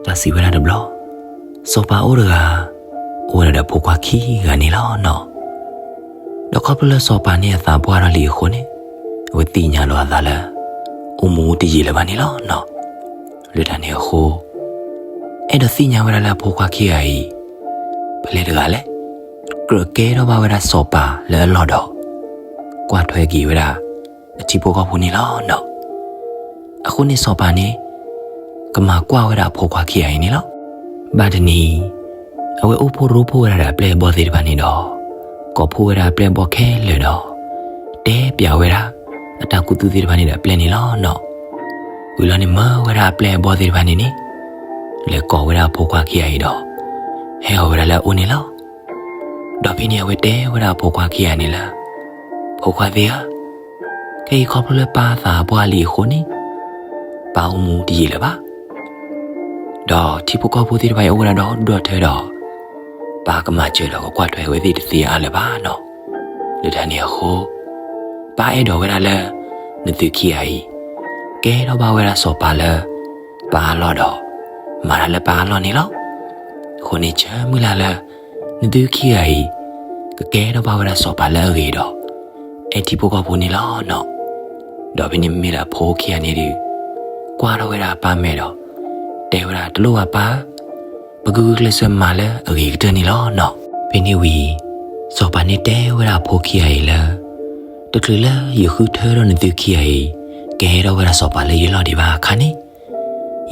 တၢ်စံးဝဲဒၣ်တဘျီ, စီၤပၤအိၣ်တဂၤ, အိၣ်ဝဲဒၣ်ဒီးဖိခွါခံဂၤန့ၣ်လီၤနီၤ. ဒီးခီဖျိလၢစီၤပၤန့ၣ်အသးပှၢ်ထီၣ်လံအဃိန့ၣ်, အဝဲသ့ၣ်ညါလီၤအသးလၢ အိၣ်မူတယံာ်လၢၤဘၣ်န့ၣ်လီၤနီၤ. လၢတၢ်န့ၣ်အဃိ, အဲၣ်ဒိးသ့ၣ်ညါဝဲဒၣ်လၢအဖိခွါခံဂၤအံၤ ဖဲလဲၣ်တဂၤလဲၣ်, ကြၢးကဲထီၣ်ဘၣ်ဝဲဒၣ်စီၤပၤလၢအလီၢ်ဒီး ကွၢ်ထွဲက့ၤဝဲဒၣ် အထံဖိကီၢ်ဖိန့ၣ်လီၤနီၤ. အဃိန့ၣ်စီၤပၤန့ၣ် ကမၤကွၢ်ဝဲဒၣ်အဖိခွါခံဂၤအံၤန့ၣ်လီၤ. ဘၣ်တနံၤ, အဝဲအိၣ်ဖှိၣ်ရိဖှိၣ်ဝဲဒၣ်ဒီးအပျဲၢ်အဘီၣ်သ့ၣ်တဖၣ်န့ၣ်ဒီး, ကိးဖှိၣ်ဝဲဒၣ်အပျဲၢ်အဘီၣ်ခဲလၢာ်ဒီး, တဲပျးဝဲဒၣ် အတၢ်ကူၣ်သ့ၣ်တဖၣ်န့ၣ်ဒီးအပျဲၢ်န့ၣ်လီၤနီၤ. ဝံၤလီၤန့ၣ်မၢဝဲဒၣ်အပျဲၢ်အဘီၣ်သ့ၣ်တဖၣ်န့ၣ်န့ၣ်, လဲၤကိးဝဲဒၣ်အဖိခွါခံဂၤအံၤဒီး, ဟဲအီၤဝဲဒၣ်လၢအအိၣ်န့ၣ်လီၤ. ဒီးဖဲန့ၣ်အဝဲတဲဝဲဒၣ်အဖိခွါခံဂၤန့ၣ်လၢ, ဖိခွါသ့ၣ်ဧၢ, ခဲအံၤခီဖျိလၢပၢ်သးပှၢ်လံအဃိန့ၣ်, ပၢ်အိၣ်မူတယံာ်လၢၤဘၣ်. ဒီးထံဖိကီၢ်ဖိသ့ၣ်တဖၣ်အံၤအိၣ်ဝဲဒၣ်ဒီဒူၣ်ဒီထၢဒီး, ပၢ်ကမၤစၢၤဒီးကကွၢ်ထွဲဝဲသ့ၣ်တသ့အါလၢၤဘၣ်နီၤ. လၢတၢ်န့ၣ်အဃိ, ပၢ်အဲၣ်ဒိးဝဲဒၣ်လၢ နသုခံဂၤအံၤ ကဲထီၣ်ဘၣ်ဝဲဒၣ်စီၤပၤလၢ ပၢ်အလီၢ်ဒီး မၤတၢ်လၢပၢ်အလီၢ်န့ၣ်လီၤ. အဃိန့ၣ်ဆၢမုၢ်လၢ်လၢ နသုခံဂၤအံၤ ကကဲထီၣ်ဘၣ်ဝဲဒၣ်စီၤပၤလၢအဂ့ၤဒီး အဲၣ်ထံဖိကီၢ်ဖိန့ၣ်လီၤနီၤ. ဒီးဖဲန့ၣ်မ့မ့ၢ်လၢအဖိခံဂၤန့ၣ်ဒုး ကွၢ်ထီၣ်ဝဲဒၣ်အပၢ်မဲာ်ဒီး တဲဝဲဒၣ်တလိၣ်ဘၣ်ပၢ်ဧၢ, ပကဂုာ်ကျဲးစၢးမၤလၢအဂ့ၤကတၢၢ်န့ၣ်လီၤနီၤ. ဖဲန့ၣ်ဝံၤ စီၤပၤန့ၣ်တဲဝဲဒၣ်အဖိခံဂၤအံၤလၢ တချုးလၢယဃုထၢထီၣ်နသုခံဂၤအံၤ ကဟဲထီၣ်ဝဲဒၣ်စီၤပၤလၢယလီၢ်ဒံးဘၣ်အခါန့ၣ်,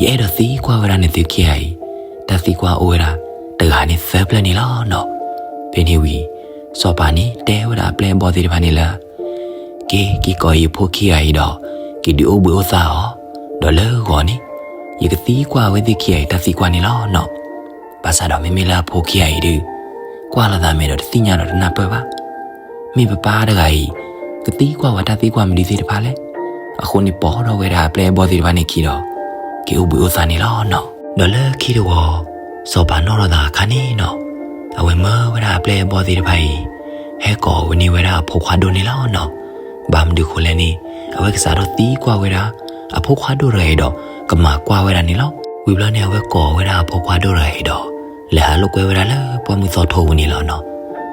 ယအဲၣ်ဒိးသံကွၢ်ဝဲဒၣ်နသုခံဂၤအံၤ တၢ်သံကွၢ်အိၣ်ဝဲဒၣ်တဂၤန့ၣ်သၢဖျၢၣ်န့ၣ်လီၤနီၤ. ဖဲန့ၣ်ဝံၤ စီၤပၤန့ၣ်တဲဝဲဒၣ်အပျဲၢ်အဘီၣ်သ့ၣ်တဖၣ်န့ၣ်လၢ က့ၤက့ၤကိးအံၤအဖိခံဂၤအံၤဒီး က့ၤဒုးအိၣ်ဘှံးအိၣ်သါအီၤ, ဒီးလၢဂီၤန့ၣ် ယကသံကွၢ်အဝဲသ့ၣ်ခံဂၤအံၤတၢ်သံကွၢ်န့ၣ်လီၤနီၤ. ဘၣ်ဆၣ်ဒီးမ့မ့ၢ်လၢအဖိခံဂၤအံၤဒုး ကွၢ်လိာ်သးမဲာ်ဒီးတသ့ၣ်ညါဒီးတနၢ်ပၢၢ်ဘၣ်. မ့ၢ်ပပၢ်တဂၤအံၤ ကသံကွၢ်ဝဲတၢ်သံကွၢ်မနုၤသ့ၣ်တဖၣ်လဲၣ်. အဃိန့ၣ်ပိာ်ထီၣ်ဝဲဒၣ်အပျဲၢ်အဘီၣ်သ့ၣ်တဖၣ်န့ၣ်ခံဒီး က့ၤအိၣ်ဘှံးအိၣ်သါန့ၣ်လီၤနီၤ. ဒီးလၢခံတဝီ စီၤပၤနီၣ်ထီၣ်သးအခါန့ၣ်နီၤ, အဝဲမၢဝဲဒၣ်အပျဲၢ်အဘီၣ်သ့ၣ်တဖၣ်အံၤ ဟဲကိးဝဲန့ၢ်ဝဲဒၣ်အဖိခွါဒိၣ်န့ၣ်လီၤနီၤ. ဘၣ်မနုၤဃိလဲၣ်န့ၣ် အဝဲကစးထီၣ်သံကွၢ်ဝဲဒၣ် အဖိခွါဒိၣ်တဂၤအံၤဒီး ကမၤကွၢ်ဝဲဒၣ်န့ၣ်လီၤ. ဝံၤဘျီန့ၣ် အဝဲကိးဝဲဒၣ်အဖိခွါဒိၣ်တဂၤအံၤဒီး လဲၤဟးလိာ်ကွဲဝဲဒၣ်လၢပှၢ်မုၢ်သီထိပူၤန့ၣ်လီၤနီၤ.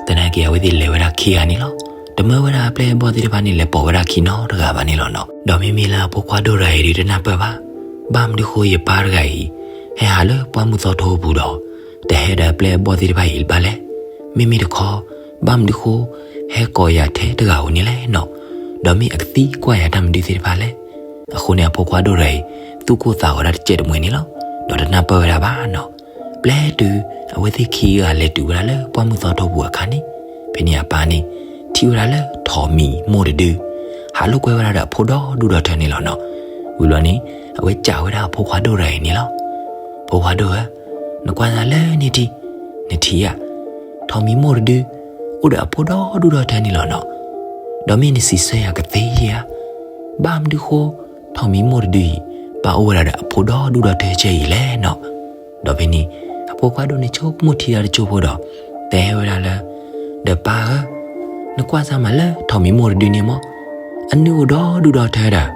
သနာ်က့အဝဲသ့ၣ်လဲၤဝဲဒၣ်ခံဂၤန့ၣ်လီၤ. တမၢဝဲဒၣ်အပျဲၢ်အဘီၣ်သ့ၣ်တဖၣ်န့ၣ် လဲၤပိာ်ဝဲဒၣ်ခံနီတဂၤဘၣ်န့ၣ်လီၤနီၤ. ဒီးမ့မ့ၢ်လၢအဖိခွါဒိၣ်တဂၤအံၤဒုးတနၢ်ပၢၢ်ဘၣ်. ဘၣ်မနုၤဃိယပၢ်တဂၤအံၤ ဟဲဟးလၢပှၢ်မုၢ်သီထိပူၤဒီး တဟဲဒီးအပျဲၢ်အဘီၣ်သ့ၣ်တဖၣ်အံၤဘၣ်လဲၣ်. မ့မ့ၢ်တခီ ဘၣ်မနုၤဃိ ဟဲကိးယၤထဲတဂၤဧိၤန့ၣ်လဲၣ်နီၤ. ဒီးမ့ၢ်အကသံကွၢ်ယၤတၢ်မနုၤသ့ၣ်တဖၣ်လဲၣ်. အဃိန့ၣ်အဖိခွါဒိၣ်တဂၤအံၤ သူၣ်ကိၢ်သးဂီၤဒၣ်တစဲးတမှဲၤန့ၣ်လီၤ. ဒီးတနၢ်ပၢၢ်ဝဲဒၣ်ဘၣ်နီၤ. ပျဲတုၤ အဝဲသ့ၣ်ခံဂၤလဲၤတုၤဝဲဒၣ်လၢပှၢ်မုၢ်သီထိပူၤအခါန့ၣ်, ဖဲန့ၣ်အပၢ်န့ၣ် ထံၣ်ဝဲဒၣ်လၢထိးမံၤမိၢ်တဒု ဟးလိာ်ကွဲဝဲဒၣ်ဒီးအဖိဒီဒူၣ်ဒီထၢန့ၣ်လီၤနီၤ. ဝံၤဘျီန့ၣ် အဝဲစံးဝဲဒၣ်အဖိခွါဒိၣ်တဂၤအံၤန့ၣ်လီၤ. ဖိခွါဒိၣ်ဧၢ, နကွၢ်စၢ်လၢန့ၣ်ထံ, နထံၣ်ဧါ, ထိးမံၤမိၢ်တဒု အိၣ်ဒီးအဖိဒီဒူၣ်ဒီထၢန့ၣ်လီၤနီၤ. ဒီးမ့ၢ်နစံးဆၢယၤကသ့ဧါ, ဘၣ်မနုၤဃိ ထိးမံၤမိၢ်တဒုအံၤ ဘၣ်အိၣ်ဝဲဒၣ်ဒီးအဖိဒီဒူၣ်ဒီထၢကဲအံၤလဲၣ်နီၤ. ဒီးဖဲန့ၣ် အဖိခွါဒိၣ်န့ၣ်ဆိကမိၣ်ထံတၢ်တစိၢ်ဖိဒီး တဲဝဲဒၣ်လၢ ဒီးပၢ်ဧၢ, နကွၢ်စၢ်မးလၢထိးမံၤမိၢ်တဒုန့ၣ်မး, အနုၢ်အိၣ်ဒီဒူၣ်ဒီထၢဒီး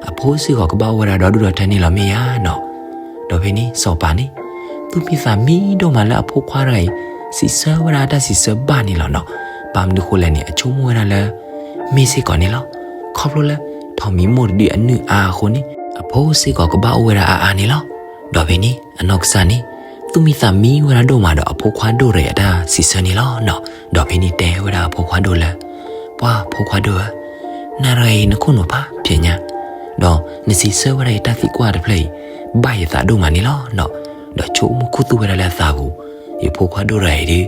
အဖိစ့ၢ်ကီးကဘၣ်အိၣ်ဝဲဒၣ်ဒီဒူၣ်ဒီထၢန့ၣ်လီၤမ့ၢ်ဧါနီၤ. ဒီးဖဲန့ၣ်စီၤပၤန့ၣ် သူၣ်မံသးမံဒိၣ်မးလၢအဖိခွါတဂၤအံၤ စံးဆၢဝဲဒၣ်တၢ်စံးဆၢဘၣ်န့ၣ်လီၤနီၤ. ဘၣ်မနုၤဃိလဲၣ်န့ၣ် အဆိကမိၣ်ဝဲဒၣ်လၢ မ့ၢ်စ့ၢ်ကီးန့ၣ်လီၤ. ခီဖျိလၢ ထိးမံၤမိၢ်တဒုအနုၢ်အါအဃိန့ၣ် အဖိစ့ၢ်ကီးကဘၣ်အိၣ်ဝဲဒၣ်အါအါန့ၣ်လီၤ. ဒီးဖဲန့ၣ်အနီၢ်ကစၢ်န့ၣ် သူၣ်မံသးမံဝဲဒၣ်ဒိၣ်မးဒီးအဖိခွါဒိၣ်တဂၤအံၤအတၢ်စံးဆၢန့ၣ်လီၤနီၤ. ဒီးဖဲန့ၣ်တဲဝဲဒၣ်အဖိခွါဒိၣ်လၢ ပှၢ်ဖိခွါဒိၣ်ဧၢ, နၤတဂၤအံၤနခိၣ်နူာ်ဖးဖျဲးညါ, ဒီးနစံးဆၢဝဲဒၣ်ယတၢ်သံကွၢ်တဖျၢၣ်အံၤ ဘၣ်ယသးဒိၣ်မးန့ၣ်လီၤနီၤ. ဒီးဆိကမိၣ်ခူသူၣ်ဝဲဒၣ်လၢအသးပူၤ, ယဖိခွါဒိၣ်တဂၤအံၤဒုး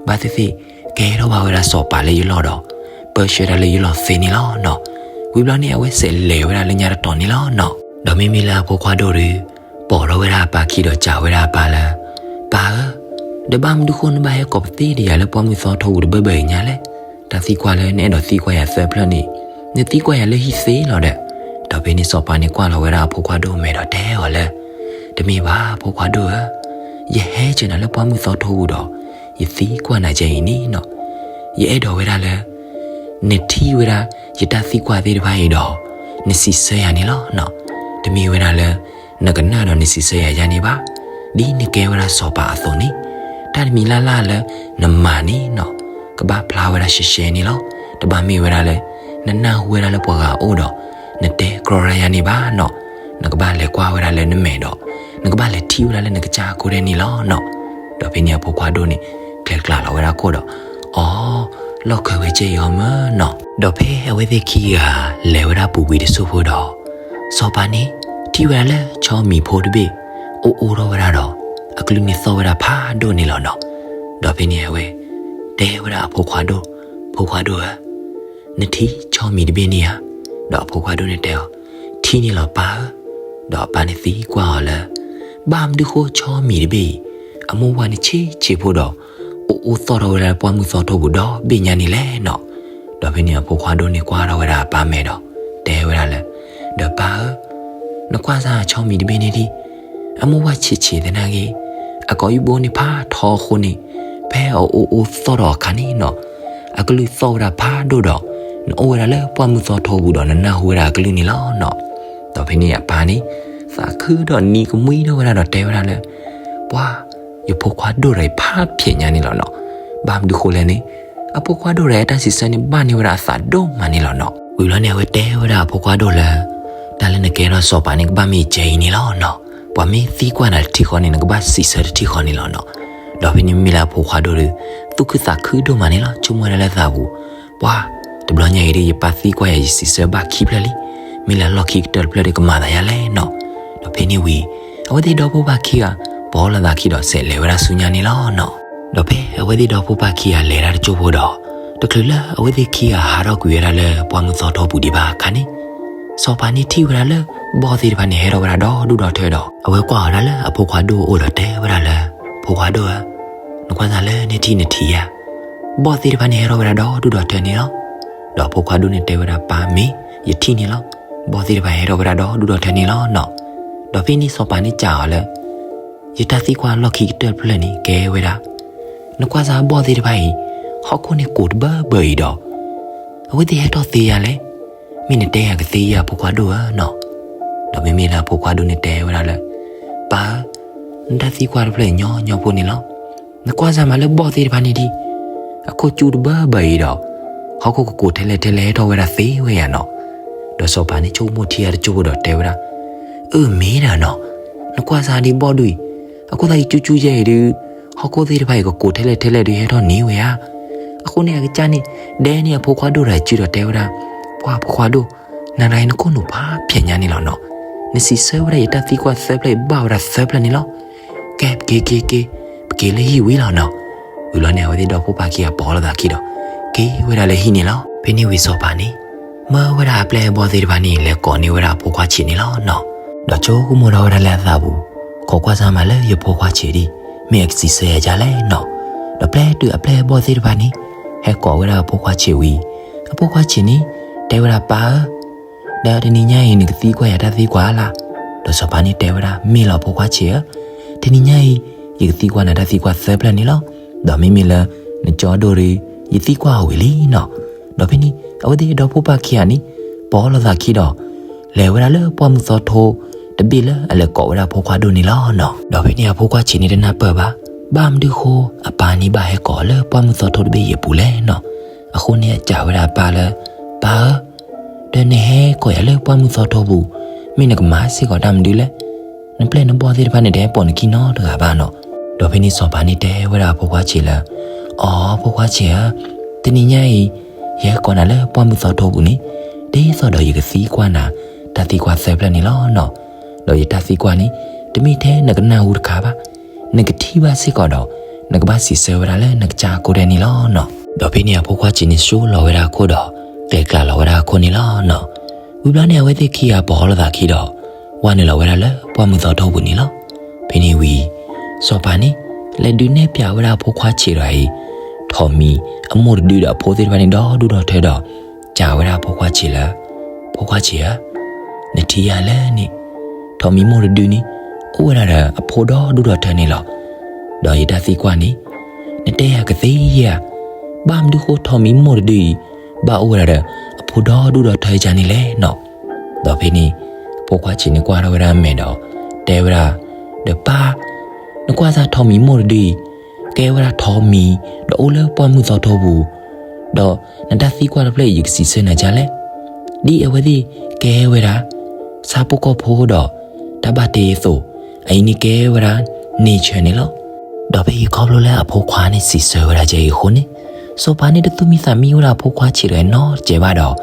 ဘၣ်သ့ၣ်သ့ၣ် ကဲထီၣ်ဘၣ်ဝဲဒၣ်စီၤပၤလၢယလီၢ်ဒီး ပၢဆှၢတၢ်လၢယလီၢ်သ့န့ၣ်လီၤနီၤ. ဝံၤဘျီန့ၣ် အဝဲစဲးလဲၤဝဲဒၣ်လၢညါတတီၤန့ၣ်လီၤနီၤ. ဒီးမ့မ့ၢ်လၢအဖိခွါဒိၣ်ဒုး ပိာ်ထီၣ်ဝဲဒၣ်အပၢ်ခံဒီးစံးဝဲဒၣ်အပၢ်လၢ ပၢ်ဧၢ, ဒီးဘၣ်မနုၤဃိနဘၣ်ဟဲကိးပသ့ဒံးယၤလၢပှၢ်မုၢ်သီထိပူၤတဘၢဘၢအံၤညါလဲၣ်. တၢ်သံကွၢ်လၢနအဲၣ်ဒိးသံကွၢ်ယၤသၢဖျၢၣ်န့ၣ် နသံကွၢ်ယၤလၢဟံၣ်သ့လီၤဒီး. ဒီးဖဲန့ၣ်စီၤပၤန့ၣ်ကွၢ်လီၤဝဲဒၣ်အဖိခွါဒိၣ်မဲာ်ဒီးတဲအီၤလၢ တမ့ၢ်ဘၣ်ဖိခွါဒိၣ်ဧၢ, ယဟဲစၢၤနၤလၢပှၢ်မုၢ်သီထိပူၤဒီး ယသံကွၢ်နၤကဲအံၤန့ၣ်နီၤ. ယအဲၣ်ဒိးဝဲဒၣ်လၢ နထံၣ်ဝဲဒၣ်ယတၢ်သံကွၢ်သ့ၣ်တဖၣ်အံၤဒီး နစံးဆၢယၤန့ၣ်လီၤနီၤ. တမ့ၢ်ဝဲဒၣ်လၢ နကနၣ်ဒီးနစံးဆၢယၤယၤန့ၣ်ဘၣ်. ဒ်နကဲဝဲဒၣ်စီၤပၤအသိးန့ၣ်, တၢ်တမံၤလၢ်လၢ်လၢနမၤန့ၣ်နီၤ, ကဘၣ်ဖျါဝဲဒၣ်ရှဲရှဲန့ၣ်လီၤ. တဘၣ်မ့ၢ်ဝဲဒၣ်လၢ နနၢ်ဟူဝဲဒၣ်လၢပှၤဂၤအအိၣ်ဒီး နတဲကြီဒၣ်ယါန့ၣ်ဘၣ်နီၤ. နကဘၣ်လဲၤကွၢ်ဝဲဒၣ်လၢနမဲာ်ဒီး နကဘၣ်လဲၤထံၣ်ဝဲဒၣ်လၢနကစၢ်အကိးဒဲးန့ၣ်လီၤနီၤ. ဒီးဖဲန့ၣ်အဖိခွါဒိၣ်န့ၣ် ကျဲၤကျါလီၤဝဲဒၣ်ခိၣ်ဒီး, အီ, လီၢ်ခၢၣ်ဝဲကဲအံၤအီၤမၢနီၤ. ဒီးဖဲအဝဲသ့ၣ်ခံဂၤလဲၤဝဲဒၣ်ပူၤဝံၤတစိၢ်ဖိဒီး စီၤပၤန့ၣ် ထံၣ်ဝဲဒၣ်လၢဆီမံၤဖိတဘ့ၣ် အိၣ်အိၣ်ထီၣ်ဝဲဒၣ်ဒီး အကလုၢ်န့ၣ်သီၣ်ဝဲဒၣ်ဖးဒိၣ်န့ၣ်လီၤနီၤ. ဒီးဖဲန့ၣ်အဝဲ တဲဝဲဒၣ်အဖိခွါဒိၣ်, ဖိခွါဒိၣ်ဧၢ, နထံၣ်ဆီမံၤတဘ့ၣ်န့ၣ်ဧါ. ဒီးအဖိခွါဒိၣ်န့ၣ်တဲအီၤ, ထံၣ်န့ၣ်လီၤပၢ်ဧၢ. ဒီးအပၢ်န့ၣ်သံကွၢ်အီၤလၢ ဘၣ်မနုၤဃိဆီမံၤတဘ့ၣ်အံၤ အမိၢ်ဝၢ်န့ၣ်ဆံးဆံးဖိဒီး အိၣ်အိၣ်သီၣ်ထီၣ်ဝဲဒၣ်လၢပှၢ်မုၢ်သီထိပူၤဒီဘ့ၣ်ညါန့ၣ်လဲၣ်နီၤ. ဒီးဖဲန့ၣ်အဖိခွါဒိၣ်န့ၣ်ကွၢ်ထီၣ်ဝဲဒၣ်အပၢ်မဲာ်ဒီး တဲဝဲဒၣ်လၢ ဒီးပၢ်ဧၢ, နကွၢ်စၢ်ဆီမံၤတဘ့ၣ်န့ၣ်ဒံး, အမိၢ်ဝၢ်ဆံးဆံးသနာ်က့ အကိာ်ယူၢ်ဘိန့ၣ်ဖးထီအဃိန့ၣ်, ဖဲအအိၣ်အိၣ်သီၣ်ထီၣ်အခါန့ၣ်နီၤ, အကလုၢ်သီၣ်ဝဲဒၣ်ဖးဒိၣ်ဒီး နအိၣ်ဝဲဒၣ်လၢပှၢ်မုၢ်သီထိပူၤဒီးနနၢ်ဟူဝဲဒၣ်အကလုၢ်န့ၣ်လီၤနီၤ. ဒီးဖဲန့ၣ်အပၢ်န့ၣ် သးခုဒီးနံၤကမှံထီၣ်ဝဲဒၣ်ဒီးတဲဝဲဒၣ်လၢ ပှၤ, ယဖိခွါဒိၣ်ဒီးအံၤဖးဖျဲးညါန့ၣ်လီၤနီၤ. ဘၣ်မနုၤဃိလဲၣ်န့ၣ်, အဖိခွါဒိၣ်ဒီးအတၢ်စံးဆၢန့ၣ် ဘၣ်န့ၢ်ဝဲဒၣ်အသးဒိၣ်မးန့ၣ်လီၤနီၤ. ဝံၤဘျီန့ၣ် အဝဲတဲဝဲဒၣ်အဖိခွါဒိၣ်လၢ တၢ်လၢနကဲထီၣ်စီၤပၤန့ၣ် ကဘၣ်မ့ၢ်ကဲအံၤန့ၣ်လီၤနီၤ. ပှၤမ့ၢ်သံကွၢ်နၤတထံၣ်ဃီန့ၣ် နကဘၣ်စံးဆၢတထံၣ်ဃီန့ၣ်လီၤနီၤ. ဒီးဖဲန့ၣ်မ့ၢ်လၢအဖိခွါဒိၣ်ဒီး သူၣ်ခုသးခုဒိၣ်မးန့ၣ်လီၤ. ဆိကမိၣ်ဝဲဒၣ်လၢသးပူၤ, ပှၤ, တဘျီညါအံၤဒီး ယပၢ်သံကွၢ်ယၤ ယစံးဆၢဘၣ်ခံဖျၢၣ်လံ. မ့ၢ်လၢအလီၢ်ခံကတၢၢ်တဖျၢၣ်ဒီး ကမၤသးယါလဲၣ်နီၤ. ဒီးဖဲန့ၣ်ဝံၤ အဝဲသ့ၣ်ဒီဖိပၢ်ခံဂၤ ပိာ်လိာ်သးခံဒီး စဲးလဲၤဝဲဒၣ်ဆူညါန့ၣ်လီၤနီၤ. ဒီးဖဲအဝဲသ့ၣ်ဒီဖိပၢ်ခံဂၤလဲၤတၢ်တစိၢ်ဖိဒီး, တချုးလၢအဝဲသ့ၣ်ခံဂၤဟးထီၣ်ကွံာ်ဝဲဒၣ်လၢပှၢ်မုၢ်သီထိပူၤဒံးဘၣ်အခါန့ၣ်, စီၤပၤန့ၣ်ထံၣ်ဝဲဒၣ်လၢ ဘီၣ်သ့ၣ်တဖၣ်န့ၣ်ဟဲထီၣ်ဝဲဒၣ်ဒီဒူၣ်ဒီထၢဒီး အဝဲကွၢ်အီၤဒၣ်လၢအဖိခွါဒိၣ်အအိၣ်ဒီးတဲဝဲဒၣ်လၢ, ဖိခွါဒိၣ်ဧၢ, နကွၢ်စၢ်လၢနထံၣ်နထံၣ်ဧါ. ဘီၣ်သ့ၣ်တဖၣ်န့ၣ်ဟဲထီၣ်ဝဲဒၣ်ဒီဒူၣ်ဒီထၢန့ၣ်လီၤ. ဒီးအဖိခွါဒိၣ်န့ၣ်တဲဝဲဒၣ်ပၢ်မ့ၢ်, ယထံၣ်န့ၣ်လီၤ. ဘီၣ်သ့ၣ်တဖၣ်ဟဲထီၣ်ဝဲဒၣ်ဒီဒူၣ်ဒီထၢန့ၣ်လီၤနီၤ. ဒီးဖဲန့ၣ်စီၤပၤန့ၣ်စံးအီၤလၢ ယတၢ်သံကွၢ်အလီၢ်ခံကတၢၢ်တဖျၢၣ်န့ၣ် ကဲဝဲဒၣ်, နကွၢ်စၢ်ဘီၣ်သ့ၣ်တဖၣ်အံၤ, ဟီၣ်ခိၣ်န့ၣ်ကိးတဘၢဘၢအံၤဒီး, အဝဲသ့ၣ်ဟဲထီၣ်သ့ယၤလဲၣ်. မ့ၢ်နတဲယၤကသ့ဧါ ဖိခွါဒိၣ်ဧၢနီၤ. ဒီးမ့မ့ၢ်လၢအဖိခွါဒိၣ်န့ၣ်တဲဝဲဒၣ်လၢ, ပၢ်ဧၢ, နတၢ်သံကွၢ်တဖျၢၣ်ညီညီဖိန့ၣ်လီၤ. နကွၢ်စၢ်မးလၢဘီၣ်သ့ၣ်တဖၣ်န့ၣ်ဒံး, အခိၣ်ကၠူတဘၢဘၢအံၤဒီး, ဟီၣ်ခိၣ်ကကိးထဲလဲၣ်ထဲလဲၣ်ဟဲထီၣ်ဝဲဒၣ်သ့ဝဲယၤနီၤ. ဒီးစီၤပၤန့ၣ်ဆိကမိၣ်ထံဂၤတကၠိၢ်ဖိဒီးတဲဝဲဒၣ်, အၢ မ့ၢ်ဒၣ်နီၤ, နကွၢ်စၢ်ဒံးဘီၣ်ဒုးအံၤ, အခိၣ်သတးအံၤကၠူကၠူယဲအံၤဒုး, ဟီၣ်ခိၣ်သ့ၣ်တဖၣ်အံၤကကိးထဲလဲၣ်ထဲလဲၣ်ဒုးဟဲထီၣ်န့ၢ်ဝဲဧါ. အဃိန့ၣ်အကစၢ်န့ၣ် ဒဲန့ၢ်အဖိခွါဒိၣ်ဒီးစုဒီးတဲဝဲဒၣ်, ပှၤဖိခွါဒိၣ်, နၤဒၣ်အံၤနခိၣ်နူာ်ဖးဖျဲးညါန့ၣ်လီၤနီၤ. နစံးဆၢဝဲဒၣ်ယတၢ်သံကွၢ်သၢဖျၢၣ်အံၤဘၣ်ဝဲဒၣ်သၢဖျၢၣ်န့ၣ်လီၤ. ကဲ ပက့ၤက့ၤက့ၤ, ပက့ၤလၢဟံၣ်ဝံၤလီၤနီၤ. ဝံၤလီၤန့ၣ် အဝဲသ့ၣ်ဒီဖိပၢ်ခံဂၤပိာ်လိာ်သးခံဒီး က့ၤဝဲဒၣ်လၢဟံၣ်န့ၣ်လီၤ. ဖဲန့ၣ်ဝံၤစီၤပၤန့ၣ် မၢဝဲဒၣ်အပျဲၢ်အဘီၣ်သ့ၣ်တဖၣ်န့ၣ် လဲၤကိးန့ၢ်ဝဲဒၣ်အဖိခွါဆံးန့ၣ်လီၤနီၤ. ဒီးဆိကမိၣ်ထီၣ်ဝဲဒၣ်လၢအသးပူၤ, ခိးကွၢ်စၢ်မးလၢယဖိခွါဆံးဒံး, မ့ၢ်အကစံးဆၢယၤဒ်လဲၣ်နီၤ. ဒီးပျဲတုၤအပျဲၢ်အဘီၣ်သ့ၣ်တဖၣ်န့ၣ် ဟဲကိးဝဲဒၣ်အဖိခွါဆံးဝံၤ, အဖိခွါဆံးန့ၣ် တဲဝဲဒၣ်ပၢ်ဧၢ ဒီးတနံၤညါအံၤ နကသံကွၢ်ယၤတၢ်သံကွၢ်လၢ်. ဒီးစီၤပၤန့ၣ်တဲဝဲဒၣ် မ့ၢ်လီၤဖိခွါဆံးဧၢ, တနံၤညါအံၤ ယကသံကွၢ်နၤတၢ်သံကွၢ်သၢဖျၢၣ်န့ၣ်လီၤ. ဒီးမ့မ့ၢ်လၢ နကၠီဒိၣ်ဒီး ယသံကွၢ်အီၤဝံၤလံနီၤ. ဒီးဖဲန့ၣ် အဝဲသ့ၣ်ဒီဖိပၢ်ခံဂၤန့ၣ် ပိာ်လိာ်သးခံဒီး လဲၤဝဲဒၣ်လၢပှၢ်မုၢ်သီထိတဘ့ၣ်လၢအလဲၤကိးဝဲဒၣ်အဖိခွါဒိၣ်န့ၣ်လီၤနီၤ. ဒီးဖဲန့ၣ်အဖိခွါဆံးန့ၣ်တနၢ်ပၢၢ်ဘၣ်, ဘၣ်မနုၤဃိအပၢ်န့ၣ်ဘၣ်ဟဲကိးအီၤလၢပှၢ်မုၢ်သီထိတဘ့ၣ်အံၤအပူၤလဲၣ်နီၤ. အဃိန့ၣ်အစံးဝဲဒၣ်အပၢ်လၢ ပၢ်ဧၢ, ဒီးနဟဲကိးယၤလၢပှၢ်မုၢ်သီထိပူၤ, မ့ၢ်နကမၤစ့ၢ်ကီးတၢ်မနုၤလဲၣ်. နပျဲၢ်နဘီၣ်သ့ၣ်တဖၣ်န့ၣ် တဟဲပိာ်နခံနီတဂၤဘၣ်နီၤ. ဒီးဖဲန့ၣ်စီၤပၤန့ၣ်တဲဝဲဒၣ်အဖိခွါဆံးလၢ အိ ဖိခွါဆံးဧၢ, တနံၤညါအံၤ ယဟဲကိးနၤလၢပှၢ်မုၢ်သီထိပူၤန့ၣ် ဒ်သိးဒီးယကသံကွၢ်နၤ တၢ်သံကွၢ်သၢဖျၢၣ်န့ၣ်လီၤနီၤ. ဒီးယတၢ်သံကွၢ်န့ၣ် တမ့ၢ်ထဲနကနၢ်ဟူတခါဘၣ်, နကထံၣ်ဘၣ်စ့ၢ်ကီးဒီး နကဘၣ်စံးဆၢဝဲဒၣ်လၢနကစၢ်အကိးဒဲးန့ၣ်လီၤနီၤ. ဒီးဖဲန့ၣ်အဖိခွါဆံးန့ၣ် ဆိလီၤဝဲဒၣ်အခိၣ်ဒီး ကျဲၤကျါလီၤဝဲဒၣ်အခိၣ်န့ၣ်လီၤနီၤ. ဝံၤဘျီန့ၣ် အဝဲသ့ၣ်ခံဂၤပိာ်လိာ်သးခံဒီး ဝဲနုာ်လီၤဝဲဒၣ်လၢပှၢ်မုၢ်သီထိပူၤန့ၣ်လီၤ. ဖဲန့ၣ်ဝံၤ စီၤပၤန့ၣ် လဲၤဒုးနဲၣ်ပျးဝဲဒၣ်အဖိခွါဆံးဒီးအံၤ ထိးမံၤအမိၢ်တဒုဒီးအဖိသ့ၣ်တဖၣ်န့ၣ် ဒီဒူၣ်ဒီထၢဒီး စံးဝဲဒၣ်အဖိခွါဆံးလၢ ဖိခွါဆံးဧၢ, နထံၣ်ယၤလဲၣ်န့ၣ်, ထိးမံၤမိၢ်တဒုန့ၣ် အိၣ်ဝဲဒၣ်ဒီးအဖိဒီဒူၣ်ဒီထၢန့ၣ်လီၤ. ဒီးယတၢ်သံကွၢ်န့ၣ် နတဲယၤကသ့ဧါ, ဘၣ်မနုၤဃိထိးမံၤမိၢ်တဒုအံၤ ဘၣ်အိၣ်ဝဲဒၣ်ဒီးအဖိဒီဒူၣ်ဒီထၢယၤန့ၣ်လဲၣ်နီၤ. ဒီးဖဲန့ၣ် အဖိခွါဆံးန့ၣ်ကွၢ်ထီၣ်ဝဲဒၣ်အမဲာ်ဒီး တဲဝဲဒၣ်, ဒီးပၢ်, ကွၢ်စၢ်ထိးမံၤမိၢ်တဒုအံၤ ကဲဝဲဒၣ်ထိးမံၤ ဒီးအိၣ်လၢပှၢ်မုၢ်သီထိပူၤ, ဒီးနတၢ်သံကွၢ်တဖျၢၣ်အံၤ ယကစံးဆၢနၤဒ်လဲၣ်. ဒ်အဝဲသ့ၣ်ကဲဝဲဒၣ် ဆၣ်ဖိကီၢ်ဖိဒီး တၢ်ဘၣ်တ့အသိး, အအံၤန့ၣ်ကဲဝဲဒၣ် nature န့ၣ်လီၤ. ဒီးဖဲအံၤခီဖျိလၢအဖိခွါန့ၣ်စံးဆၢဝဲဒၣ်ဒ်အံၤအဃိန့ၣ်, စီၤပၤန့ၣ်တသူၣ်မံသးမံဝဲဒၣ်အဖိခွါဆံးတဂၤအံၤနီတစဲးဘၣ်ဒီး,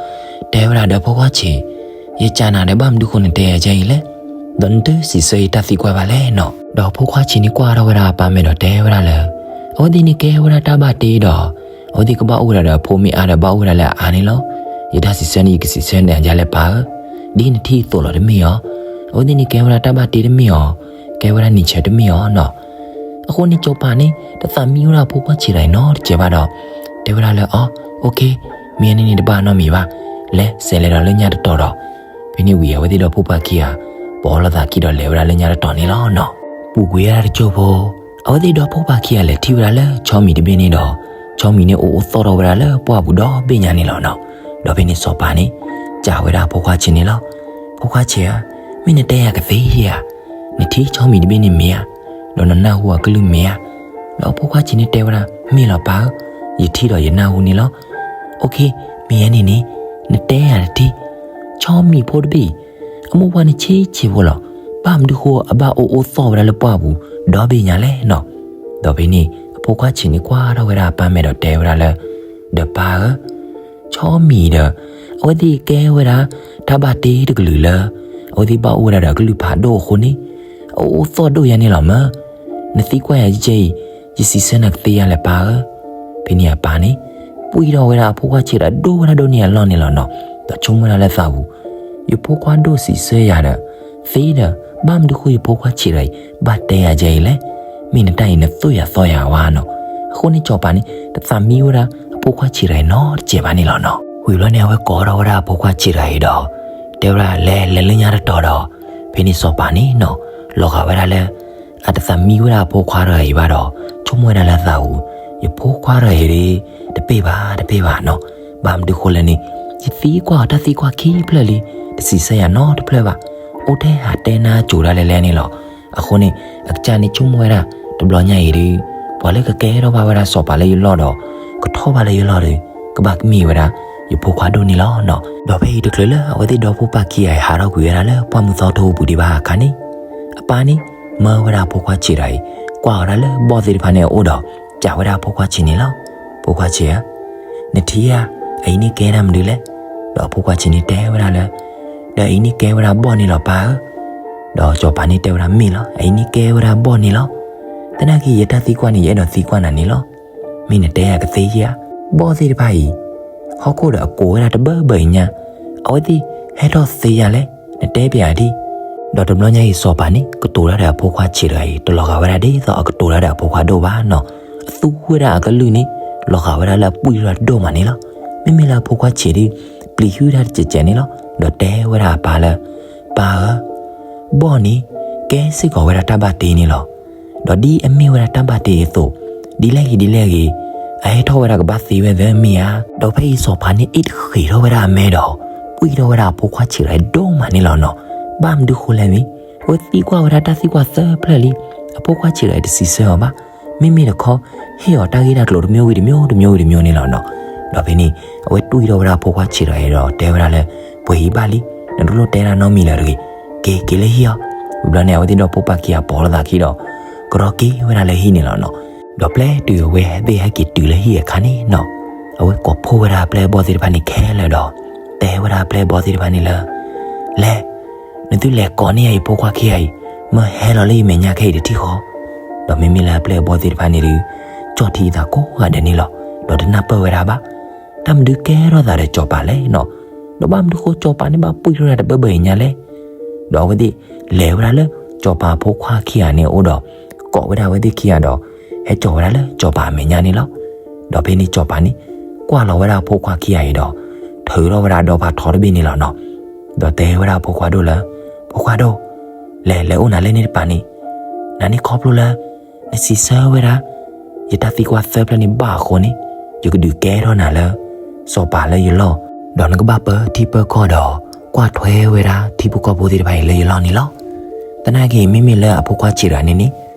တဲဝဲဒၣ်ဒီးဖိခွါဆံး, ယစံးနၤဒီးဘၣ်မနုၤဃိနတဲယၤဒ်အံၤလဲၣ်. ဒီးနတစံးဆၢယတၢ်သံကွၢ်ဘၣ်လဲၣ်နီၤ. ဒီးဖိခွါဆံးန့ၣ်ကွၢ်ထီၣ်ဝဲဒၣ်အပၢ်မဲာ်ဒီးတဲဝဲဒၣ်လၢ အဝဲသ့ၣ်န့ၣ်ကဲဝဲဒၣ်တၢ်ဘၣ်တ့ဒီး အဝဲသ့ၣ်ကဘၣ်အိၣ်ဝဲဒၣ်ဒီးအဖိမ့ၢ်အါဒီးဘၣ်အိၣ်ဝဲဒၣ်လၢအအါန့ၣ်လီၤ. ယတၢ်စံးဆၢန့ၣ် ယကစံးဆၢနၤဒ်လဲၣ်ပၢ်ဧၢ, ဒ်နထံၣ်အသိးလီၤတမ့ၢ်ဧါ. အဝဲသ့ၣ်န့ၣ်ကဲဝဲဒၣ်တၢ်ဘၣ်တ့တမ့ၢ်ဧါ, ကဲဝဲဒၣ် nature တမ့ၢ်ဧါနီၤ. အဃိန့ၣ်စီၤပၤန့ၣ် တသးမံဝဲဒၣ်အဖိခွါဆံးတဂၤအံၤနီတစဲးဘၣ်ဒီး တဲဝဲဒၣ်လၢအီၤ, OK, မ့ၢ်န့ၣ်န့ၣ်တဘၣ်နီတမံၤဘၣ်, လဲၤဆဲးလဲၤဒီးလၢညါတတီၤဒီး, ဖဲန့ၣ်ဝံၤအဝဲသ့ၣ်ဒီးဖိပၢ်ခံဂၤ ပိာ်လိာ်သးခံဒီးလဲၤဝဲဒၣ်လၢညါတတီၤန့ၣ်လီၤနီၤ. ပူၤကွံာ်ဝဲဒၣ်တစိၢ်ဖိ, အဝဲသ့ၣ်ဒီးဖိပၢ်ခံဂၤလဲၤထံၣ်ဝဲဒၣ်လၢဆီမံၤတဘ့ၣ်န့ၣ်ဒီး, ဆီမံၤန့ၣ်အိၣ်အိၣ်သီၣ်ထီၣ်ဝဲဒၣ်လၢပှၢ်ပူၤဒီဘ့ၣ်ညါန့ၣ်လီၤနီၤ. ဒီးဖဲန့ၣ်စီၤပၤန့ၣ် စံးဝဲဒၣ်အဖိခွါဆံးန့ၣ်လီၤ. ဖိခွါဆံးဧၢ, မ့ၢ်နတဲယၤကသ့ဧါ, နထံၣ်ဆီမံၤတဘ့ၣ်န့ၣ်မ့ၢ်ဧါ, ဒီးနနၢ်ဟူအကလုၢ်မ့ၢ်ဧါ. ဒီးအဖိခွါဆံးန့ၣ်တဲဝဲဒၣ် မ့ၢ်လီၤပၢ်ဧၢ, ယထံၣ်ဒီးယနၢ်ဟူန့ၣ်လီၤ. OK, မ့ၢ်ဧါန့ၣ်န့ၣ်, နတဲယၤတထံၣ်, ဆီမံၤဖိတဘ့ၣ်အံၤ အမိၢ်ပှၢ်န့ၣ်ဆံးဆံးဖိလီၤ. ဘၣ်မနုၤဃိအဘၣ်အိၣ်အိၣ်သီၣ်ဝဲဒၣ်လၢပှၢ်ပူၤ ဒီဘ့ၣ်ညါလဲၣ်နီၤ. ဒီးဖဲန့ၣ် အဖိခွါဆံးန့ၣ်ကွၢ်ထီၣ်ဝဲဒၣ်အပၢ်မဲာ်ဒီးတဲဝဲဒၣ်လၢ, ဒီးပၢ်ဧၢ, ဆီမံၤဒီး အဝဲသ့ၣ်ကဲဝဲဒၣ် တၢ်ဘၣ်တ့တကလုာ်လၢ အဝဲသ့ၣ်ဘၣ်အိၣ်ဝဲဒၣ်ဒီးအကလုၢ်ဖးဒိၣ်အဃိန့ၣ်, အအိၣ်အိၣ်သီၣ်ဒိၣ်ယါန့ၣ်လီၤမၢ်. နသံကွၢ်ယၤကဲအံၤ, ယစံးဆၢနၤကသ့ဧါလဲၣ်ပၢ်ဧၢ. ဖဲန့ၣ်အပၢ်န့ၣ် ပှံၢ်ထီၣ်ဝဲဒၣ်အဖိခွါဆံးတဂၤအံၤဒိၣ်ဝဲဒၣ်ဒိၣ်န့ၢ်အလီၢ်န့ၣ်လီၤနီၤ. ဒီးဆိကမိၣ်ဝဲဒၣ်လၢသးပူၤ, ယဖိခွါဒိၣ်စံးဆၢယၤဒီး သ့ဒီး ဘၣ်မနုၤဃိယဖိခွါဆံးတဂၤအံၤ ဘၣ်တဲယၤကဲအံၤလဲၣ်. မ့ၢ်နတၢ်အံၤနသိၣ်ယၤသီယၤဝါနီၤ. အဃိန့ၣ်စီၤပၤန့ၣ် တသးမံဝဲဒၣ်အဖိခွါဆံးတဂၤအံၤနီတစဲးဘၣ်န့ၣ်လီၤနီၤ. ဝံၤဘျီန့ၣ် အဝဲကိးထီၣ်ဝဲဒၣ်အဖိခွါဆံးတဂၤအံၤဒီး တဲဝဲဒၣ်လဲၤလဲၤလၢညါတတီၤဒီး, ဖဲန့ၣ်စီၤပၤန့ၣ်နီၤ လီၤဂာ်ဝဲဒၣ်လၢ အတသးမံဝဲဒၣ်အဖိခွါတဂၤအံၤဘၣ်ဒီး ဆိကမိၣ်ဝဲဒၣ်လၢသးပူၤ, ယဖိခွါတဂၤအံၤဒီး တပ့ၢ်ဘၣ်တပ့ၢ်ဘၣ်နီၤ. ဘၣ်မနုၤဃိလဲၣ်န့ၣ်, ယသံကွၢ်အီၤတၢ်သံကွၢ်ခံဖျၢၣ်လံ, တစံးဆၢယၤနီတဖျၢၣ်ဘၣ်. အိၣ်ထဲဟးတဲနါစိၤဒၣ်လဲာ်လဲာ်န့ၣ်လီၤ. အဃိန့ၣ် အကစၢ်န့ၣ်ဆိကမိၣ်ဝဲဒၣ် တဘျီညါအံၤဒီး ပှၤလၢကကဲထီၣ်ဘၣ်ဝဲဒၣ်စီၤပၤလၢယလီၢ်ဒီး ကထီၣ်ဘၣ်လၢယလီၢ်ဒီး ကဘၣ်မ့ၢ်ဝဲဒၣ် ယဖိခွါဒိၣ်န့ၣ်လီၤနီၤ. ဒီးဖဲအံၤတချုးလၢအဝဲသ့ၣ်ဒီဖိပၢ်ခံဂၤအံၤဟးထီၣ်ကွံာ်ဝဲဒၣ်လၢပှၢ်မုၢ်သီထိပူၤဒံးဘၣ်အခါန့ၣ်, အပၢ်န့ၣ် မၢဝဲဒၣ်အဖိခွါဆံးတဂၤအံၤ ကွၢ်အီၤဒၣ်လၢဘီၣ်သ့ၣ်တဖၣ်န့ၣ်အအိၣ်ဒီး စံးဝဲဒၣ်အဖိခွါဆံးန့ၣ်လီၤ. ဖိခွါဆံးဧၢ, နထံၣ်ဧါ, အအံၤန့ၣ်ကဲဒၣ်မနုၤလဲၣ်. ဒီးအဖိခွါဆံးန့ၣ်တဲဝဲဒၣ်လၢ ဒီးအအံၤန့ၣ်ကဲဝဲဒၣ်ဘီၣ်န့ၣ်လီၤပၢ်ဧၢ. ဒီးစီၤပၤန့ၣ်တဲဝဲဒၣ်မ့ၢ်လီၤ, အအံၤန့ၣ်ကဲဝဲဒၣ်ဘီၣ်န့ၣ်လီၤ. သနာ်က့ယတၢ်သံကွၢ်န့ၣ် ယအဲၣ်ဒိးသံကွၢ်နၤန့ၣ်လီၤ. မ့ၢ်နတဲယၤကသ့ဧါ, ဘီၣ်သ့ၣ်တဖၣ်အံၤ ဟီၣ်ခိၣ်ဒီးအကိးဝဲဒၣ်တဘၢဘၢအံၤညါ, အဝဲသ့ၣ်ဟဲထီၣ်သ့ယၤလဲၣ်, နတဲပျးဒံး. ဒီးတဘျီညါအံၤစီၤပၤန့ၣ် ကတိၤတၢ်ဒီးအဖိခွါဆံးတဂၤအံၤ တလီၤဂာ်ဝဲဒၣ်ဒ်သိးအကတိၤတၢ်ဒီးအဖိခွါဒိၣ်ဘၣ်နီၤ. အသူဝဲဒၣ်အကလုၢ်န့ၣ် လီၤဂာ်ဝဲဒၣ်လၢအပှံၢ်ထီၣ်ဒိၣ်မးန့ၣ်လီၤ. မ့မ့ၢ်လၢအဖိခွါဆံးဒုး ပျံၤဟုၣ်တၢ်တစဲးစဲးန့ၣ်လီၤ. ဒီးတဲဝဲဒၣ်အပၢ်လၢ ပၢ်ဧၢ, ဘီၣ်န့ၣ် ကဲစ့ၢ်ကီးဝဲဒၣ်တၢ်ဘၣ်တ့န့ၣ်လီၤ. ဒီးဒ်အမ့ၢ်ဝဲဒၣ်တၢ်ဘၣ်တ့အသိး, ဒ်လဲၣ်ဂ့ၤဒ်လဲၣ်ဂ့ၤ, အဟဲထီၣ်ဝဲဒၣ်ကဘၣ်သ့ဝဲသ့မ့ၢ်ဧါ. ဒီးဖဲအံၤစီၤပၤန့ၣ်အ့ၣ်တဃ့းထီၣ်ဝဲဒၣ်အမဲဒီး ပှံၢ်ထီၣ်ဝဲဒၣ်အဖိခွါဆံးတဂၤအံၤဒိၣ်မးန့ၣ်လီၤနီၤ. ဘၣ်မနုၤဃိလဲၣ်န့ၣ်, အဝဲသံကွၢ်ဝဲဒၣ်တၢ်သံကွၢ်သၢဖျၢၣ်လံ, အဖိခွါဆံးတဂၤအံၤတစံးဆၢအီၤဘၣ်. မ့မ့ၢ်တခီ ဟ့ၣ်အီၤတၢ်ဂ့ၢ်တၢ်ကျိၤတမံၤဝံၤတမံၤတမံၤဝံၤတမံၤန့ၣ်လီၤနီၤ. ဒီးဖဲန့ၣ် အဝဲတွံၢ်ထီၣ်ဝဲဒၣ်အဖိခွါဆံးတဂၤအံၤဒီးတဲဝဲဒၣ်လၢ ပှဲၤအံၤဘၣ်လံ, နတလိၣ်တဲဒၣ်နီတမံၤလၢၤတဂ့ၤ, က့ၤက့ၤလၢဟံၣ်အီၤ. ဝံၤဘျီန့ၣ် အဝဲသ့ၣ်ဒီဖိပၢ်ခံဂၤပိာ်လိာ်သးခံဒီး ကရီက့ၤဝဲဒၣ်လၢဟံၣ်န့ၣ်လီၤနီၤ. ဒီးပျဲတုၤအဝဲသ့ၣ်ဟဲက့ၤတုၤလၢဟံၣ်အခါန့ၣ်နီၤ, အဝဲကိးဖှိၣ်ဝဲဒၣ်အပျဲၢ်အဘီၣ်သ့ၣ်တဖၣ်န့ၣ်ခဲလၢာ်ဒီး တဲဝဲဒၣ်အပျဲၢ်အဘီၣ်သ့ၣ်တဖၣ်န့ၣ်လၢ လဲၤ, နသုလဲၤကိးန့ၢ်ယၤယဖိခွါခံဂၤအံၤ, မၢဟဲလီၤလၢယမဲာ်ညါခဲအံၤတထံၣ်ဃီ. ဒီးမ့မ့ၢ်လၢအပျဲၢ်အဘီၣ်သ့ၣ်တဖၣ်န့ၣ်ဒီး ကၠီၣ်ထံအသးကိးဂၤဒဲးန့ၣ်လီၤ. ဒီးတနၢ်ပၢၢ်ဝဲဒၣ်ဘၣ်, တၢ်မနုၤကဲထီၣ်သးဒီးစီၤပၤလဲၣ်နီၤ. ဒီးဘၣ်မနုၤဃိစီၤပၤန့ၣ်ဘၣ်ပှံၢ်ထီၣ်တၢ်တဘၢဘၢအံၤညါလဲၣ်. ဒီးအဝဲသ့ၣ်လဲၤဝဲဒၣ်လၢစီၤပၤအဖိခွါခံဂၤန့ၣ်အအိၣ်ဒီး ကိးဝဲဒၣ်အဝဲသ့ၣ်ခံဂၤဒီး ဟဲစိာ်ဝဲဒၣ်လၢစီၤပၤအမဲာ်ညါန့ၣ်လီၤ. ဒီးဖဲန့ၣ်စီၤပၤန့ၣ် ကွၢ်လီၤဝဲဒၣ်အဖိခွါခံဂၤအံၤဒီး ထုးထီၣ်ဝဲဒၣ်အဒီဖးထီတဘ့ၣ်န့ၣ်လီၤနီၤ. ဒီးတဲဝဲဒၣ်အဖိခွါဒိၣ်လၢ ဖိခွါဒိၣ်, လဲၤလဲၤအိၣ်နၤလၢန့ၣ်တပၤန့ၣ်, နၤန့ၣ်ခီဖျိလၢ နစံးဆၢဝဲဒၣ် ယတၢ်သံကွၢ်သၢဖျၢၣ်န့ၣ်ဘၣ်အဃိန့ၣ်, ယကဒုးကဲထီၣ်နၤလၢ စီၤပၤလၢယလီၢ်, ဒီးနကဘၣ်ပၢထံပၢကီၢ်ဒီး ကွၢ်ထွဲဝဲဒၣ်ထံဖိကီၢ်ဖိသ့ၣ်တဖၣ်အံၤလၢယလီၢ်န့ၣ်လီၤ. သနာ်က့မ့မ့ၢ်လၢအဖိခွါဆံးတဂၤန့ၣ်န့ၣ်,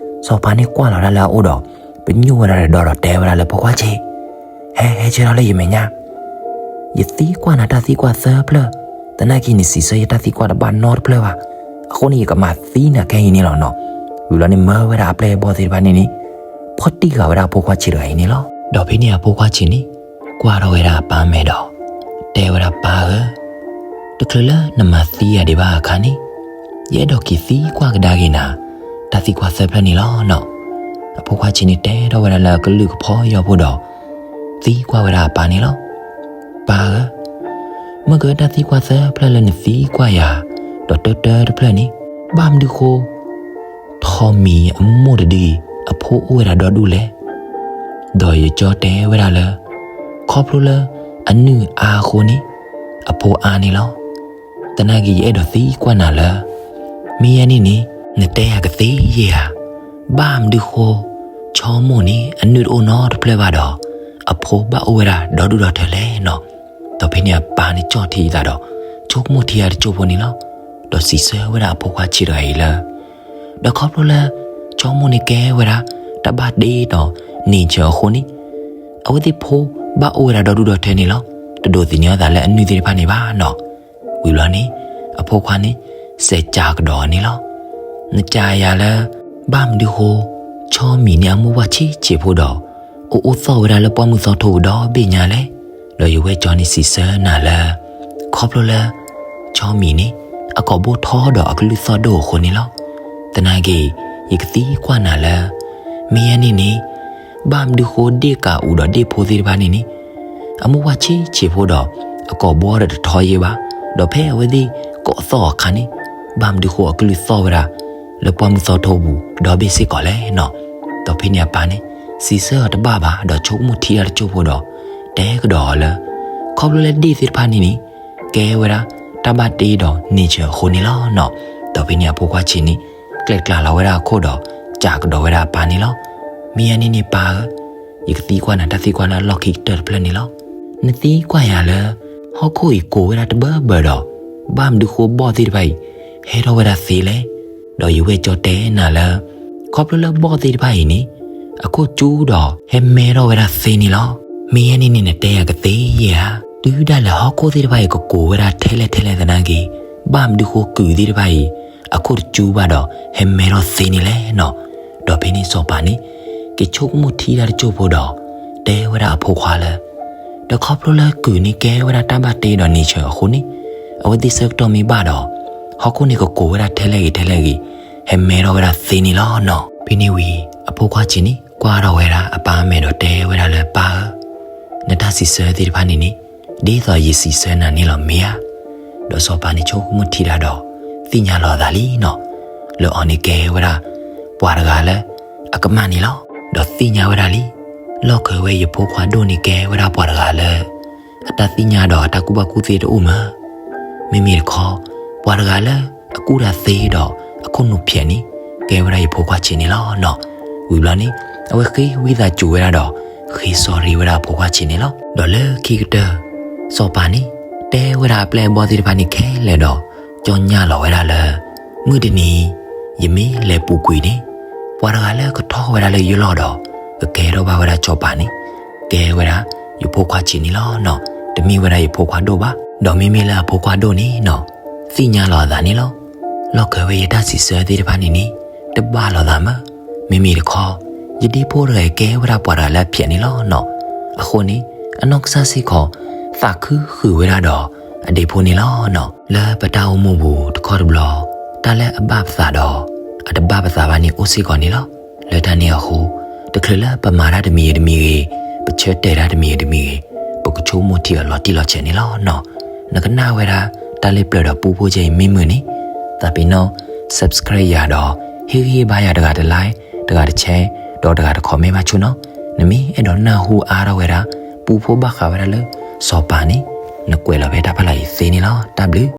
စီၤပၤန့ၣ်ကွၢ်လီၤဝဲဒၣ်လၢအအိၣ်ဒီး ပညိၣ်ဝဲဒၣ်ဒီးဒီးတဲဝဲဒၣ်လၢဖိခွါဆံး, ဟဲ ဟဲဆၢထၢၣ်လၢယမဲာ်ညါ, ယသံကွၢ်နၤတၢ်သံကွၢ်သၢဖျၢၣ်, သနာ်က့န့ၣ်စံးဆၢယတၢ်သံကွၢ်တဘၣ်နီတဖျၢၣ်ဘၣ်. အဃိန့ၣ် ယကမၤသံနၤခဲအံၤန့ၣ်လီၤနီၤ. ဝံၤလီၤန့ၣ် မၢဝဲဒၣ်အပျဲၢ်အဘီၣ်သ့ၣ်တဖၣ်န့ၣ်န့ၣ် ဖီၣ်တံၢ်ဃာ်ဝဲဒၣ်အဖိခွါဆံးတဂၤအံၤန့ၣ်လီၤ. ဒီးဖဲန့ၣ်အဖိခွါဆံးန့ၣ် ကွၢ်ထီၣ်ဝဲဒၣ်အပၢ်မဲာ်ဒီး တဲဝဲဒၣ်ပၢ်ဧၢ, တချုးလၢနမၤသံယၤဒံးဘၣ်အခါန့ၣ် ယအဲၣ်ဒိးက့ၤသံကွၢ်ကဒါက့ၤနၤ တၢ်သံကွၢ်သၢဖျၢၣ်န့ၣ်လီၤနီၤ. အဖိခွါဆံးန့ၣ်တဲထီၣ်ဝဲဒၣ်လၢအကလုၢ်ကဖီယီဖိဒီး သံကွၢ်ဝဲဒၣ်အပၢ်န့ၣ်လီၤ. ပၢ်ဧၢ, မ့ၢ်ကတၢ်သံကွၢ်သၢဖျၢၣ်လၢနသံကွၢ်ယၤ ဒီးတၢတၢတဖျၢၣ်န့ၣ် ဘၣ်မနုၤဃိ ထိးမံၤအမိၢ်တဒုအံၤ အဖိအိၣ်ဝဲဒၣ်ဒီဒူၣ်လဲၣ်. ဒီးယကၠီတဲဝဲဒၣ်လၢ ခီဖျိလၢအနုၢ်အါအဃိန့ၣ် အဖိအါန့ၣ်လီၤ. သနာ်က့ယအဲၣ်ဒိးသံကွၢ်နၤလၢ မ့ၢ်ယဲန့ၣ်န့ၣ် နတဲယၤကသ့ယဲၢ်ဧါ, ဘၣ်မနုၤဃိ ဆီမိၢ်န့ၣ် အနုၢ်တအိၣ်နီတဖျၢၣ်ဘၣ်ဒီး အဖိဘၣ်အိၣ်ဝဲဒၣ်ဒီဒူၣ်ဒီထၢလဲၣ်နီၤ. ဒီးဖဲန့ၣ်အပၢ်န့ၣ်ကၠီၣ်ထံအသးဒီး ဆိကမိၣ်ထံအတစိၢ်ဖိန့ၣ်လီၤ. ဒီးစံးဆၢဝဲဒၣ်အဖိခွါဆံးတဂၤအံၤလၢ ဒီးခီဖျိလၢ ဆီမိၢ်န့ၣ်ကဲဝဲဒၣ် တၢ်ဘၣ်တ့ဒီး nature အဃိန့ၣ် အဝဲသ့ၣ်ဖိဘၣ်အိၣ်ဝဲဒၣ်ဒီဒူၣ်ဒီထၢန့ၣ်လီၤ. တဒိးသန့ၤအသးလၢအနုၢ်သ့ၣ်တဖၣ်န့ၣ်ဘၣ်နီၤ. ဝံၤဘျီန့ၣ် အဖိခွါန့ၣ် စဲးကးကဒီးအီၤန့ၣ်လီၤ. နကးယၤလၢ ဘၣ်မနုၤဃိ ဆီမံၤန့ၣ်အမိၢ်ပှၢ်ဆံးဆံးဖိဒီး အိၣ်အိၣ်သီၣ်ဝဲဒၣ်လၢပှၢ်မုၢ်သီထိပူၤဒီဘ့ၣ်ညါလဲၣ်. ဒီးယဝဲၢ်ကၠီန့ၣ်စံးဆၢနၤလၢ ခီဖျိလၢ ဆီမံၤန့ၣ် အကိာ်ဘိထီဒီးအကလုၢ်သီၣ်ဒိၣ်အဃိန့ၣ်လီၤ. သနာ်က့ ယကသံကွၢ်နၤလၢ မ့ၢ်ယဲန့ၣ်န့ၣ် ဘၣ်မနုၤဃိဒ့ၣ်ကးအူဒီးဒ့ၣ်ဖိသ့ၣ်တဖၣ်န့ၣ်န့ၣ် အမိၢ်ပှၢ်ဆံးဆံးဖိဒီး အကိာ်ဘိဒီးတထီယဲၢ်ဘၣ်, ဒီးဖဲအဝဲသ့ၣ်ကိးသီၣ်အခါန့ၣ် ဘၣ်မနုၤဃိအကလုၢ်သီၣ်ဝဲဒၣ် လၢပှၢ်မုၢ်သီထိပူၤဒီဘ့ၣ်စ့ၢ်ကီးလဲၣ်နီၤ. ဒီးဖဲန့ၣ်အပၢ်န့ၣ် စံးဆၢအီၤတဘၣ်ဘၣ် ဒီးဆိကမိၣ်ထံတၢ်တစိၢ်ဖိဒီး တဲကဒီးအီၤလၢ ခီဖျိလၢဒ့ၣ်သ့ၣ်တဖၣ်န့ၣ်န့ၣ် ကဲဝဲဒၣ် တၢ်ဘၣ်တ့ဒီး nature အဃိန့ၣ်လီၤနီၤ. ဒီးဖဲန့ၣ်အဖိခွါဆံးန့ၣ် ကျဲးကျးလီၤဝဲဒၣ်အခိၣ်ဒီး ကးကဒီးဝဲဒၣ်အပၢ်န့ၣ်လီၤ. မ့ၢ်ယဲန့ၣ်န့ၣ်ပၢ်ဧၢ, ယကသံကွၢ်နၤတၢ်သံကွၢ်လၢအလီၢ်ခံကတၢၢ်တဖျၢၣ်န့ၣ်လီၤ. နသံကွၢ်ယၤလၢ ဟီၣ်ခိၣ်အံၤကိၤဝဲဒၣ်တဘၢဘၢဒီး ဘၣ်မနုၤဃိဘီၣ်သ့ၣ်တဖၣ်အံၤ ဟဲထီၣ်ဝဲဒၣ်သ့လဲၣ်. ဒီးယဝဲၢ်ကၠီတဲနၤလၢ ခီဖျိလၢဘီၣ်သ့ၣ်တဖၣ်အံၤန့ၣ် အခိၣ်ကၠူဒီးဟဲမဲထီၣ်ဝဲဒၣ်သ့န့ၣ်လီၤ. မ့ၢ်ယဲန့ၣ်န့ၣ်နတဲယၤကသ့ယဲၢ်ဧါ. တုၤဒၣ်လဲာ်ဟီၣ်ခိၣ်သ့ၣ်တဖၣ်အံၤကကိၤဝဲဒၣ်ထဲလဲၣ်ထဲလဲၣ်သနာ်က့ ဘၣ်မနုၤဃိကုၤသ့ၣ်တဖၣ်အံၤ အခိၣ်တကၠူဘၣ်ဒီး ဟဲမဲထီၣ်သ့န့ၣ်လဲၣ်နီၤ. ဒီးဖဲန့ၣ်စီၤပၤန့ၣ် က့ၤဆိကမိၣ်ထံတၢ်တစိၢ်ဖိဒီး တဲဝဲဒၣ်အဖိခွါလၢ ဒီးခီဖျိလၢကုၤန့ၣ်ကဲဝဲဒၣ်တၢ်ဘၣ်တ့ဒီး nature အဃိန့ၣ် အဝဲသ့ၣ်ဆၢကတီၢ်မ့ၢ်ဘၣ်ဒီး ဟီၣ်ခိၣ်န့ၣ်ကကိၤဝဲဒၣ်ထဲလဲၣ်ဂ့ၤထဲလဲၣ်ဂ့ၤ ဟဲမဲထီၣ်ဝဲဒၣ်သ့န့ၣ်လီၤနီၤ. ဖဲန့ၣ်ဝံၤ အဖိခွါဆံးန့ၣ် ကွၢ်ထီၣ်ဝဲဒၣ်အပၢ်မဲာ်ဒီးတဲဝဲဒၣ်လၢပၢ်ဧၢ, နတၢ်စံးဆၢသ့ၣ်တဖၣ်န့ၣ်န့ၣ် ဒ်သိးယစံးဆၢနၤန့ၣ်လီၤမ့ၢ်ဧါ. ဒီးစီၤပၤန့ၣ်ဆိကမိၣ်ထံတၢ်ဒီး သ့ၣ်ညါလီၤအသးလံနီၤ, လၢအီၤန့ၣ်ကဲဝဲဒၣ် ပှၤတဂၤလၢ အကမၣ်န့ၣ်လီၤ. ဒီးသ့ၣ်ညါဝဲဒၣ်လံ, လီၢ်ခၢဝဲယဖိခွါဒိၣ်န့ၣ်ကဲဝဲဒၣ်ပှၤတဂၤလၢ အတၢ်သ့ၣ်ညါဒီးအတၢ်ကူၣ်ဘၣ်ကူၣ်သ့တအိၣ်မး, မ့မ့ၢ်တခီ ပှၤတဂၤလၢအကူၣ်တၢ်သ့ဒီးအခိၣ်နူာ်ဖျဲးန့ၣ် ကဲဝဲဒၣ်ယဖိခွါဆံးန့ၣ်လီၤနီၤ. ဝံၤဘျီန့ၣ် အဝဲဃ့ဝံသးစူၤဝဲဒၣ်ဒီး ဃ့ sorry ဝဲဒၣ်အဖိခွါဆံးန့ၣ်လီၤ. ဒီးလၢခံကတၢၢ် စီၤပၤန့ၣ် တဲဝဲဒၣ်အပျဲၢ်အဘီၣ်သ့ၣ်တဖၣ်န့ၣ်ခဲလၢာ်ဒီး ကၠီညၣ်လီၤဝဲဒၣ်လၢ မုၢ်တနံၤ ယမ့ၢ်လဲၤပူၤကွံာ်န့ၣ် ပှၤတဂၤလၢကထီၣ်ဝဲဒၣ်လၢယလီၢ်ဒီး ကကဲထီၣ်ဘၣ်ဝဲဒၣ်စီၤပၤန့ၣ် ကဲဝဲဒၣ်ယဖိခွါဆံးန့ၣ်လီၤနီၤ. တမ့ၢ်ဝဲဒၣ်ယဖိခွါဒိၣ်ဘၣ်. ဒီးမ့မ့ၢ်လၢအဖိခွါဒိၣ်န့ၣ်နီၤ သ့ၣ်ညါလီၤအသးန့ၣ်လီၤ. လီၢ်ခၢဝဲယတၢ်စံးဆၢသ့ၣ်တဖၣ်န့ၣ်န့ၣ် တဘၣ်လိာ်သးမး, မ့မ့ၢ်တခီ ယဒ့ဖိတဂၤကဲဝဲဒၣ်ပှၤတဂၤလၢအဖျဲးန့ၣ်လီၤနီၤ. အဃိန့ၣ် အနီၢ်ကစၢ်စ့ၢ်ကီး သးခုဃုာ်ဝဲဒၣ်ဒီးအဒ့ဖိန့ၣ်လီၤနီၤ. လၢပတၢ်အိၣ်မူပူၤတခီတဘျီ တၢ်လၢအဘၣ်ပသးဒီး အတဘၣ်ပသးဘၣ်န့ၣ်အိၣ်စ့ၢ်ကီးန့ၣ်လီၤ. လၢတၢ်န့ၣ်အဃိ တချုးလၢပမၤတၢ်တမံၤဂ့ၤတမံၤဂ့ၤ, ပဆၢတဲာ်တၢ်တမံၤဂ့ၤတမံၤဂ့ၤ, ပကဆိကမိၣ်ထံအီၤလီၤတံၢ်လီၤဆဲးန့ၣ်လီၤနီၤ. နကနၣ်ဝဲဒၣ် တၢ်လၢပျၢၤဒီးပူဖိကဲအံၤမ့ၢ်မုာ်န့ၣ် သးပ့ၤနီၣ် subscribe ယၤဒီး ဟ့ၣ်ဂံၢ်ဟ့ၣ်ဘါယၤတဂၤတ like, တဂၤတ share, ဒီးတဂၤတ comment ဘၣ်ဆူၣ်နီၤ. နမ့ၢ်အဲၣ်ဒိးနၢ်ဟူအါထီၣ်ဝဲဒၣ် ပူဖိဘၣ်ဃးဝဲဒၣ်လၢ စီၤပၤန့ၣ် နကွဲးလီၤဖဲတၢ်ဖးလၢ်အံၤသ့န့ၣ်လီၤ. တၢ်ဘျုး